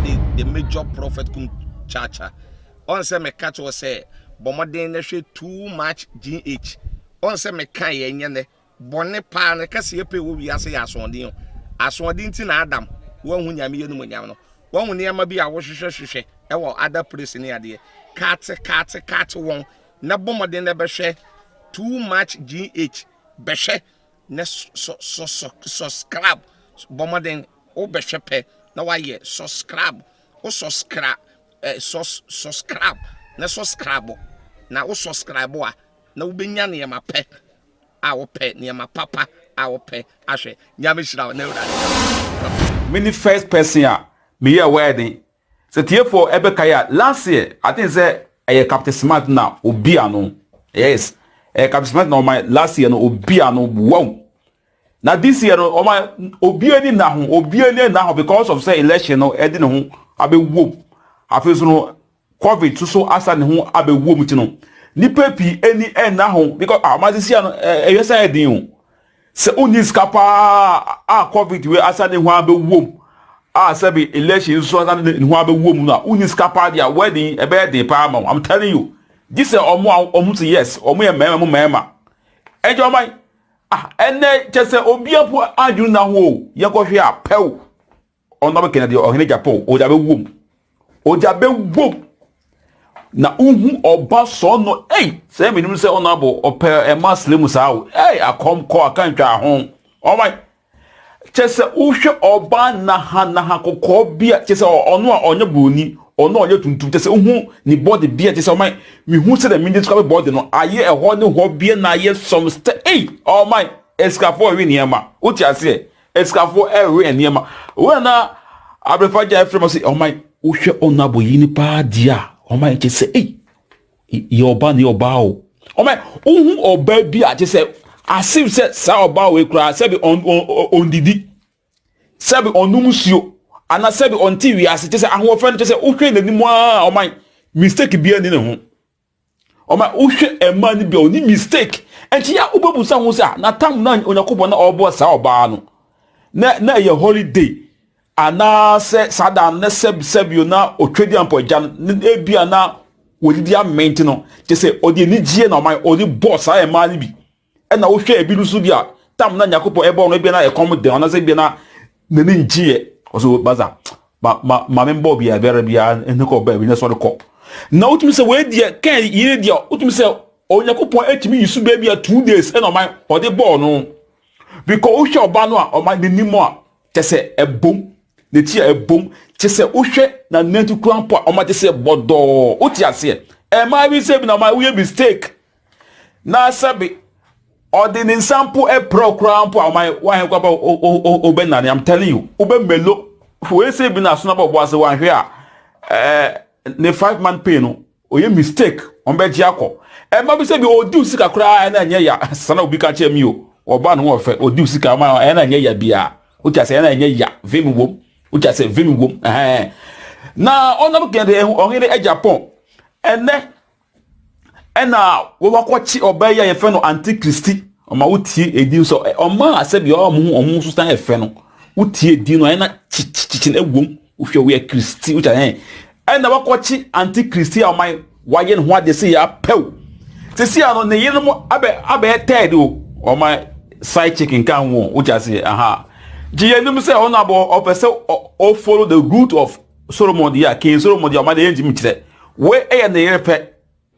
The Major Prophet Kum Chacha. Ɔn sɛ meka kyerɛ sɛ bɔ mmɔden na hwɛ Too Much GH. Ɔn sɛ meka yɛ nyɛ nɛ. Bɔne paa no kɛseɛ pɛ wɔ wiase yɛ asoɔden o. Asoɔden nti na Adam wanhu Nyame yɛ animuonyam no. Wahu nneɛma bi a wohwehwɛ hwehwɛ ɛwɔ other place ne adeɛ. Kate kate kate wɔn na bɔ mmɔden na bɛhwɛ Too Much GH. Bɛhwɛ na subscribe. Bɔ mmɔden wobɛhwɛ pɛ na wayɛ subscribe. Wo subscribe eh, subscribe na subscribe na wo subscribe a na wobɛnya nneɛma pɛ a wopɛ, nneɛma papa a wopɛ ahwɛ. Nyame hyira wo na Awurade. Me ne first person a meyɛɛ wedding. Sɛ tiefoɔ ɛbɛkae a, last year I think sɛ ɛyɛ Captain Smart na obi ano. Yes, ɛyɛ Captain Smart na ɔma last year no obi ano wow. Na this year no ɔma obi ani nna ho, obi ani nna ho because of sɛ election no ɛde ne ho abɛwom. Afei so no Covid nso so asa ne ho abɛwom nti no nipa pii ani nna ho because ah ɔma sisi ano ɛyɛ sɛ ɛden o. Sɛ wonni sika paa a Covid wei asa ne ho abɛwom a sɛbi election nso asa ne ho abɛwom no a, wonni sika paa deɛ a, wedding ɛbɛyɛ den paa ma wo. I'm telling you. Gye sɛ ɔmo a ɔmo sɛ yes, ɔmo yɛ mmarima mu mmarima. Ɛnkyɛ ɔman ah ɛnɛ kyɛ sɛ obiara mpo adwene nna ho o, yɛnkɔhwɛ a pɛw. Ɔno abɛkɛnɛ deɛ ɔhene Japan ogya bɛwom, ogya bɛwom na wohu ɔba sɔɔ no ei sɛ menim sɛ ɔno abɔ ɔpɛ ɛma sere mu saa o ei akɔm kɔ akantwa ho ɔman kyɛ sɛ wohwɛ ɔba naha naha kɔkɔɔ bi a kyɛ sɛ ɔno a ɔnyɛ buroni, ɔno a ɔnyɛ tuntum, kyɛ sɛ wohu ne bɔde bi a kyɛ sɛ ɔman mehu sɛ dɛ mede describe bɔde no ayɛ ɛhɔ ne hɔ bi na ayɛ some stɛ ei ɔman asikafoɔ ɛwe nneɛma, wote aseɛ? Asikafoɔ ɛrewe nneɛma. Wei na abrefa gya ɛfrɛ ma sɛ ɔman wohwɛ ɔno abɔ yi ni paa di a ɔman kyɛ sɛ ei yɛ ɔba ne ɔbaa o. Ɔman wohu ɔbaa bi a kyɛ sɛ as if sɛ saa ɔbaa wei koraa sɛbi ɔndidi, sɛbi ɔnum nsuo anaa sɛbi ɔnte wiase, kyɛ sɛ ahoɔfɛ no kyɛ sɛ wohwɛ n'anim a ɔman mistake biara ni ne ho. Ɔma wohwɛ mmaa no bi a ɔni mistake. Nti ya wobɛbusa ho sɛ na tam na Onyankopɔn na ɔbɔ saa ɔbaa no na na ɛyɛ holiday anaasɛ saa da no sɛb sɛbio na ɔtwadi ampɔ agya no ebi a na wɔdidi amee nti no kyɛ sɛ ɔde anigyeɛ na ɔma ɔde bɔɔ saa mmaa no bi. Ɛna wohwɛ ebinom nso bi a tam na Nyankopɔn ɛbɔ no ebi na ɛkɔm den anaasɛ ebi na n'ani ngyeeɛ ɔsɛ baza ma ma ma me mbɔ bia biara biara ne kɔ baabi na sɔre kɔ na wotumi sɛ wei deɛ kɛn yere deɛ wotumi sɛ Onyankopɔn atumi yi so baabi a 2 days ɛna ɔman ɔde bɔɔ no because wohwɛ ɔba no a ɔman n'anim a kyɛ sɛ ɛbom n'akyi a ɛbom kyɛ sɛ wohwɛ na nanti kura mpo a ɔma kyɛ sɛ bɔdɔɔ, wote aseɛ? Ɛmaa bi sɛ bi na ɔman woyɛ mistake na sɛbe ɔde ne nsa mpo ɛprɛ koraa mpo a ɔman wahɛ kɔ aba wobɛnane. I'm telling you, wobɛmelo wei sɛ bi na aso na bɔbɔ ase wanhwɛ a ɛɛ ne 5 month pay no ɔyɛ mistake ɔmbɛgye akɔ. Ɛma bi sɛ bi ɔdi sika koraa ɛna ɛnyɛ ya sana obi ka kyerɛ mi o ɔba ne ho ɔfɛ ɔdi sika ɔma ɛna ɛnyɛ ya bia, wote ase? Ɛna ɛnyɛ ya vim wom, wote ase? Vim wom ɛhɛn na ɔnam kɛntɛ ɔhene Japan ɛnɛ ɛna wɔwakɔkye ɔbaa yi a yɛfrɛ no Auntie Christy. Ɔma wotie edin so ɔma asɛbi ɔmo ho ɔmo nso san ɛfɛ no wotie edin no ɛna kyikyikyi na ewom wohwɛ woyɛ Christy wotwa ɛn ɛna wakɔkye Auntie Christy a ɔman wayɛ ne ho adeɛ sɛ yɛ apɛw sisi ano ne yerenom abɛ abɛyɛ third o ɔman side chick nka ho wotwa ase aha gye yɛn nim sɛ ɔno abɔ ɔpɛ sɛ ɔ follow the route of Solomon deɛ a King Solomon deɛ ɔman deɛ yɛntumi kyerɛ wei ɛyɛ ne yere pɛ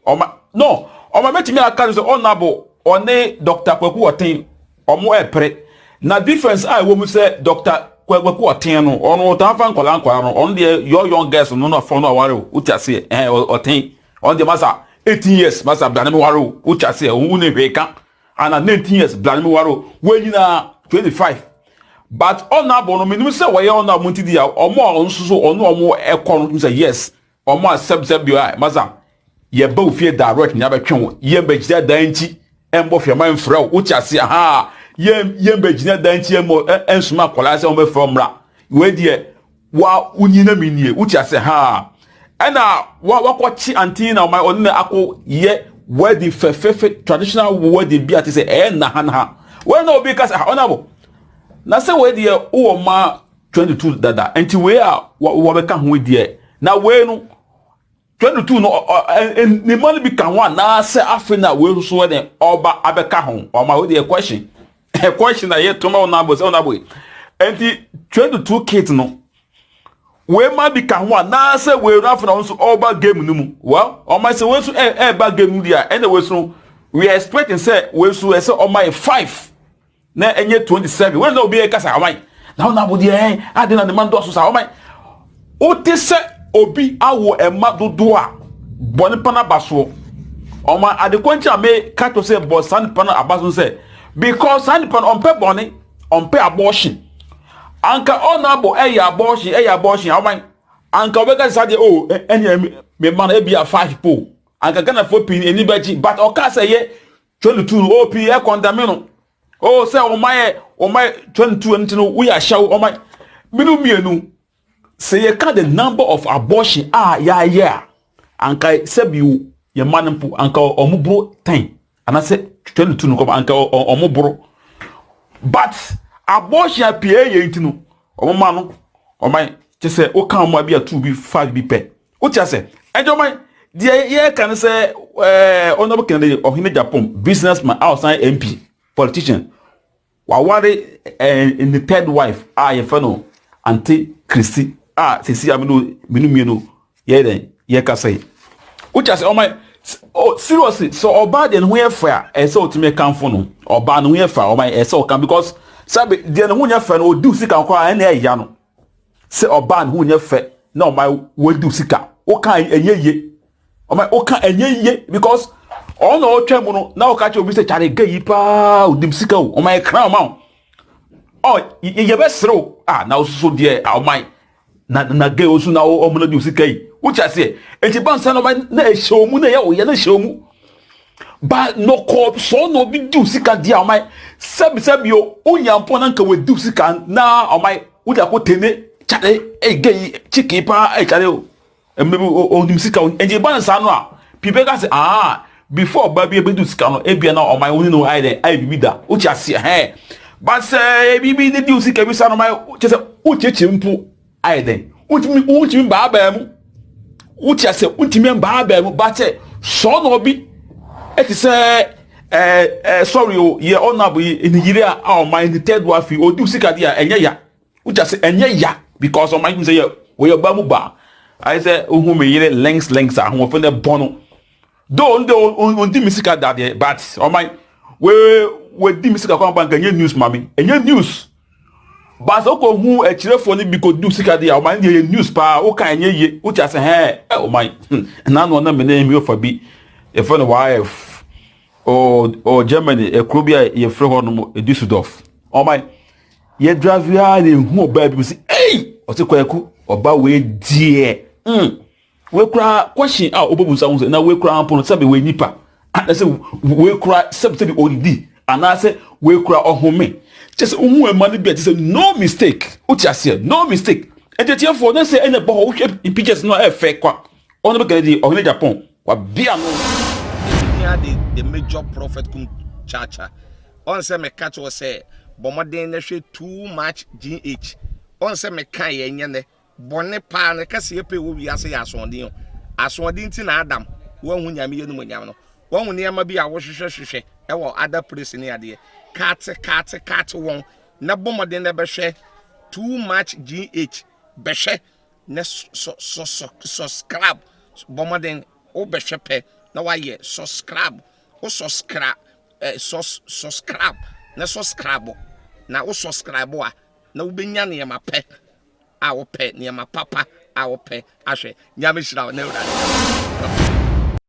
ɔma no ɔma mɛtumi aka no sɛ ɔnabo ɔne Dr. Kwaku Ɔten ɔmo ɛpere na difference a ɛwɔ mu sɛ Dr. Kwaku Ɔten no ɔno ɔtan fa nkɔla nkɔla no ɔno deɛ yɔ young girls no na fɔn no aware o, wote aseɛ? Ɛhɛn ɔten ɔno deɛ masa 18 years masa bla ne me ware o, wote aseɛ? Ɔho ne hwee ka ana 19 years bla ne me ware o, wɔn nyinaa 25 but ɔnabo no menim sɛ wɔyɛ ɔnabo nti deɛ ɔmo a ɔno nso so ɔno ɔmo ɛkɔ no sɛ yes ɔmo a sɛbsɛb bi a masa yɛba wo fie direct na yɛabɛtwe wo, yɛn bɛgyina dan nkyi ɛmbɔ hwɛma mfrɛ wo, wote ase? Ha yɛn yɛn bɛgyina dan nkyi ɛmmɔ ɛnsoma akwadaa sɛ wɔn bɛfrɛ wo mmra wei deɛ wa wonyi na mi nie, wote ase? Ha ɛna wa wakɔkye auntie na ɔma ɔne na akɔ yɛ wedding fɛfɛɛfɛ, traditional wedding bi a te sɛ ɛyɛ nahanaha. Wɔn na obi ka sɛ ɔnabo na sɛ wei deɛ wowɔ ma. 22 dada nti wei a wɔbɛka ho deɛ na wei no 22 no ne mma no bi ka ho anaasɛ afei na wei nso ɛne ɔba abɛka ho ɔma wei deɛ question question na yɛ tɔmɔ ɔna abɔ sɛ ɔna abɔ yi nti 22 kids no wei ma bi ka ho anaasɛ wei no afei na ɔno nso ɔba game no mu. Well, ɔma sɛ wei nso ɛɛba game no deɛ, ɛna wei nso we are expecting sɛ wei nso ɛsɛ ɔma yɛ 5 na ɛnyɛ 27. Wei na obi yɛ kasa ɔma yi na ɔna abɔ deɛ ɛn adi na ne ma dɔɔso sa. Ɔma yi wote sɛ obi awo ɛma dodoɔ a bɔ nipa n'aba soɔ. Ɔma adekɔ nkyɛn a me ka to sɛ bɔ saa nipa no aba so sɛ because saa nipa no ɔmpɛ bɔne, ɔmpɛ abortion. Anka ɔna abɔ ɛyɛ abortion, ɛyɛ abortion. Ɔman anka ɔbɛka saa deɛ o ɛnea me ma no ebi a 5 po anka Ghanafoɔ pii ani bɛgye, but ɔka sɛ yɛ 22 no o pii ɛcondemn no o sɛ ɔma yɛ ɔma yɛ 22 nti no woyɛ ahyɛw. Ɔma minnu mmienu sɛ yɛka the number of abortion a yɛayɛ a, anka sɛbi yɛn mma no mpo anka ɔmo boro 10 anaasɛ 22 no kɔm anka ɔmo boro, but abortion a pii ɛyɛ nti no ɔmo ma no ɔman kyɛ sɛ woka ɔmo abi a 2 bi 5 bi pɛ wote ase. Ɛnti ɔman deɛ yɛka no sɛ Honourable Kennedy Ohene Agyapong, businessman a ɔsan MP, politician, waware ne third wife a yɛfɛ no Auntie Christy a sisi a menu menu mmienu yɛ dɛ yɛkasa yi. Wote ase? Ɔman oh seriously, sɛ ɔbaa deɛ ne ho yɛ fɛ a, ɛsɛ ɔtumi kanfo no. Ɔbaa ne ho yɛ fɛ a, ɔman ɛsɛ ɔka because sabi deɛ ne ho nyɛ fɛ no odi sika nkɔ a ɛna ɛya no sɛ ɔbaa ne ho nyɛ fɛ na ɔman wɔdi sika woka ɛnyɛ yie. Ɔman woka ɛnyɛ yie because ɔno ɔtwa mu no na ɔka kyerɛ obi sɛ kyare gay yi paa odim sika o. Ɔman yɛ kran ɔman ɔ yɛbɛserew a na ɔsoso deɛ ɔman na gay osu na ɔmo na di sika yi. Wote aseɛ? Eti bansa na ɔman na ɛhyɛ ɔmu na ɛyɛ ɔyɛ na ɛhyɛ ɔmu ba nɔkɔ sɔɔ na obi di sika deɛ ɔman sɛbi sɛbi o onya mpɔ na nka wɔdi sika na ɔman wodi akɔ tene kyare ɛyɛ gay yi chicken paa ɛyɛ kyare o mmerɛ bi onim sika. Nti bansa no a pii bɛka sɛ aa before ɔbaa bi ebedu sika no ebia na ɔman wɔn no ayɛ dɛ ayɛ bibi da. Wote aseɛ? Hɛn ba sɛ bibi ne di sika bi sa no ɔman kyɛ sɛ wokyerɛkyerɛ mpo ayɛ dɛ wontumi baabaa mu. Wote aseɛ? Wontumi baabaa mu ba sɛ sɔɔ na ɔbi ɛte sɛ ɛɛ ɛɛ sorry o yɛ ɔnabo yi ne yiri a ɔman ne third wife odi sika deɛ a ɛnyɛ ya. Wote aseɛ? Ɛnyɛ ya because ɔman sɛ yɛ wɔyɛ ɔbaa mu baa ayɛ sɛ ohun mi yere links links a ahoɔfɛ ne bɔ no do ɔno de ɔndi mi sika da deɛ, but ɔman wee wɔdi mi sika kwan banka ɛnyɛ news ma mi, ɛnyɛ news. Baasa wokɔ hu akyerɛfoɔ no bi kɔ du sika deɛ a ɔman deɛ yɛ news paa. Woka ɛnyɛ yie. Wote ase? Hɛn ɛ ɔman nanu ɔna mi ne mi ofa bi yɛfrɛ no YF ɔ Germany ekuro bi a yɛfrɛ hɔ nom Düsseldorf. Ɔman yɛ drive a na ehu ɔbaa bi si ɛy ɔte kwaku ɔbaa wei deɛ wei kura question a ɔbɛbu nsa ho sɛ na wei kura mpo no sɛbi wei nipa anasɛ wei kura sɛbi sɛbi ɔdidi anaasɛ wei kura ɔhome kyɛ sɛ ohun ɛma no bi a kyɛ sɛ no mistake. Wote aseɛ? No mistake. Nkyɛnkyɛnfoɔ ne sɛ ɛna bɔ hɔ wohwɛ pictures no a ɛfɛ kwa. Ɔno bɛ kɛnɛ di Ohene Agyapong wabea no. Ehia the major prophet kum chacha ɔn sɛ meka kyerɛ sɛ bɔ mmɔden na hwɛ too much gh ɔn sɛ meka yɛ nyɛ nɛ bɔne paa no kɛseɛ pɛ wɔ wiase yɛ asoɔden o. Asoɔden nti na Adam wɔnhu Nyame yɛ no mu nyam no wɔnhu nneɛma bi a wɔhwehwɛ hwehwɛ ɛwɔ other place ne adeɛ kaate kaate kaate wɔn na bɔ mmɔden na bɛhwɛ too much gh bɛhwɛ na subscribe. Bɔ mmɔden wobɛhwɛ pɛ na wayɛ subscribe. Wo subscribe subscribe na subscribe na wo subscribe a na wobɛnya nneɛma pɛ a wopɛ, nneɛma papa a wopɛ ahwɛ. Nyame hyira wo na Awurade.